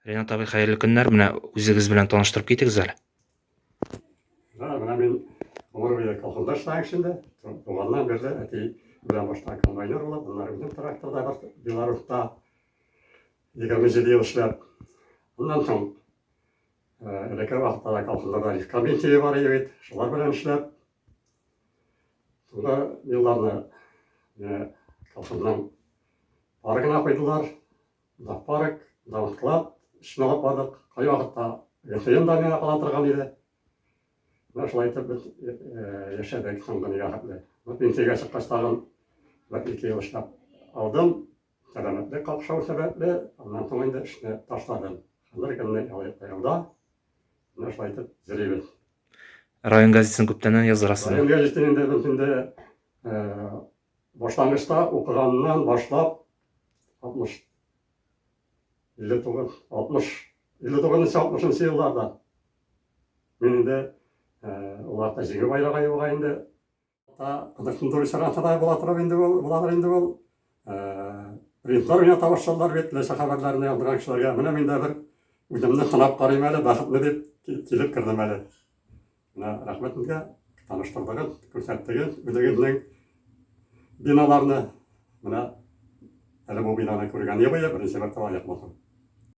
Ренат абый, хәерле көннәр. Менә үзегез белән таныштырып китегез әле. Да, менә мин гомер буе колхозда эшләгән кеше инде. Туганнан бирле әти белән башта комбайнер булып, аннары үзем тракторда бер Беларуста 27 ел эшләп. Аннан соң элекке вакытта да колхозларда ревкомиссия бар иде бит, шулар белән эшләп. Соңгы елларны менә колхозның паркына куйдылар. Завпарк, завсклад эшен алып бардык. Кайвакытта ГТМ да миңа кала торган иде. Менә шулай итеп без яшәдек соңгы нигә хәтле. Ну, пенсиягә чыккач тагын бер ике ел эшләп алдым. Сәламәтлек какшау сәбәпле, аннан соң инде эшне ташладым. Хәзер көнне ялда. Менә шулай итеп йөрибез. Район газетасын күптәннән яздырасыз. Район газетын инде без инде башлангычта укыганнан башлап 60 59 60 59 60 елларда мин инде ул вакытта Җиңү байрагы юк инде. Та Кыдыртын ресторанда була торып инде ул, буладыр инде ул. Принтлар уйната башладылар бит, Ләйсә хәбәрләрен яздырган кешеләргә. Менә мин дә бер үземне сынап карыйм әле, бәхетне дип килеп кердем әле. Менә рәхмәт сезгә, таныштырдыгыз, күрсәттегез үзегезнең биналарны. Менә әле бу бинаны күргән юк иде, беренче мәртәбә аяк басам.